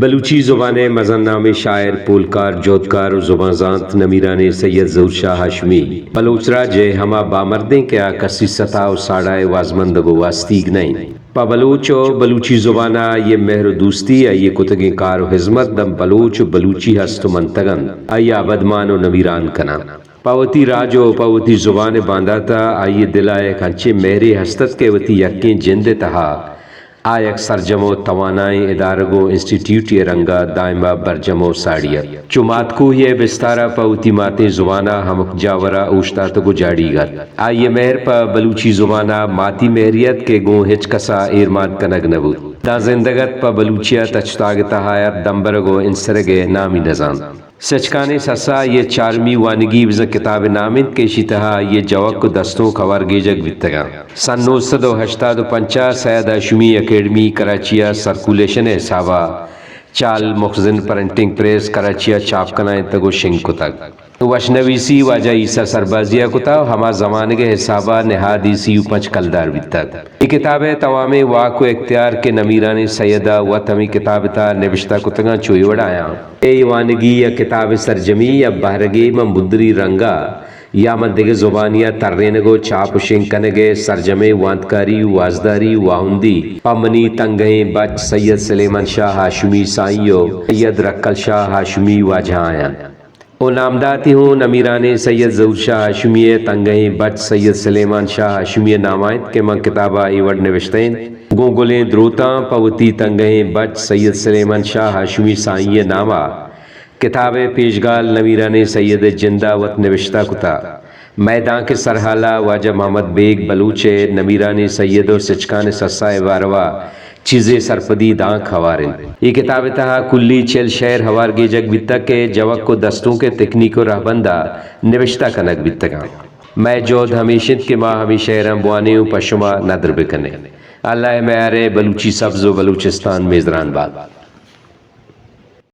بلوچی زبان ءِ مزن نامیں شاعر، پولکار، جہدکار ءُ زبان زانت نمیرانیں سید ظہور شاہ ہاشمی بلوچ راج ءِ ہما بامردیں کہ آ کسی ستا ءُ ساڑا ءِ وازمندگ ءُ واستیگ نہ انت۔ پہ بلوچ ءُ بلوچی زبان ءَ آئی ءِ مہر ءُ دوستی، آئی ءِ کتگیں کار ءُ ہزمت داں بلوچ ءُ بلوچی ہست ءُ منتگ انت، آئی ءَ ابدمان ءُ نمیران کناں۔ پہ وتی راج ءُ پہ وتی زبان ءِ باندات ءَ آئی ءِ دل ءَ یک انچیں مہرے ہست ات کہ وتی یکیں جند ءِ تہا آ یک سرجم ءُ توانائیں ادارگ ءُ انسٹیٹیوٹے ءِ رنگ ءَ دائم ءَ برجم ءُ ساڑی ات۔ چو ماتکوہی ءِ بستار ءَ پہ وتی ماتیں زبان ءَ ہمک جاور ءَ اوشتاتگ ءُ جاڑیگ ات۔ آئی ءِ مہر پہ بلوچی زبان ءَ ماتی مہرے ات کہ گوں ہچ کس ءَ ایر مان کنگ نہ بوت۔ داں زندگ ات، پہ بلوچی ءَ تچ تاگ ءِ تہا ات، دمبرگ ءُ انسرگ ءِ نامی نزانت۔ سچکانیں سسا آئی ءِ چارمی وانگی بزاں کتاب ءِ نام انت کہ ایشی تہا آئی ءِ جوک ءُ دستونک ہوار گیجگ بیتگ انت۔ سن نو سد ءُ ہشتاد ءُ پنچ ءَ سید ہاشمی اکیڈمی کراچی ءَ سرکولیشن ءِ حساب ءَ چال مخزن پرنٹنگ پریس کراچی ءَ چاپ کنائینتگ ءُ شنگ کتگ۔ وشنویسی واجہ عیسی سربازی ءَ کتہ ءُ ہما زمانگ ءِ حساب ءَ نہادی سی ءُ پنچ کلدار بیتگ۔ اے کتاب ءِ توامیں واک ءُ اختیار کہ نمیرانیں سید ءَ وت ہمے کتاب ءِ تہا نبشتہ کتگاں، چو اے وڑایاں: اے وانگی یا کتاب ءِ سرجمی یا بہرگے ماں مدری رنگ ءَ یا ماں دگہ زبانی ءَ ترینگ ءُ چاپ ءُ شنگ کنگ ءِ سرجمیں وانتکاری ءُ وازداری ءُ واہندی پہ منی تنگہیں بچ سید سلیمان شاہ ہاشمی سائیں ءُ سید رکل شاہ ہاشمی واجہاں انت۔ ءُ نامداتی ہوں نمیرانیں سید ظہور شاہ ہاشمی ءِ تنگہیں بچ سید سلیمان شاہ ہاشمی ءِ نام ءَ انت کہ من کتاب ءَ اے وڑ نبشتہ انت: گوں گلیں دروتاں پہ وتی تنگہیں بچ سید سلیمان شاہ ہاشمی سائیں ءِ نام ءَ کتاب ءِ پیشگال نمیرانیں سید ءِ جند ءَ وت نبشتہ کتہ۔ مئے دانک ءِ سرحال ءَ واجہ محمد بیگ بلوچ ءِ نمیرانیں سید ءُ سچکان ءِ سسا ءِ باروا چیزے سرپدی دانک ہوار انت۔ اے کتاب ءِ تہا کلی چل شئیر ہوار گیجگ بیتگ کہ جوک ءُ دستونک ءِ تکنیک ءُ رہبند ءَ نبشتہ کنگ بیتگاں۔ مئے جہد ہمیش انت کہ ما ہمے شئیراں بوانیں ءُ پہ شما ندر بکنیں۔ اللہ ءِ میار ءَ بلوچی سبز ءُ بلوچستان میزران بات۔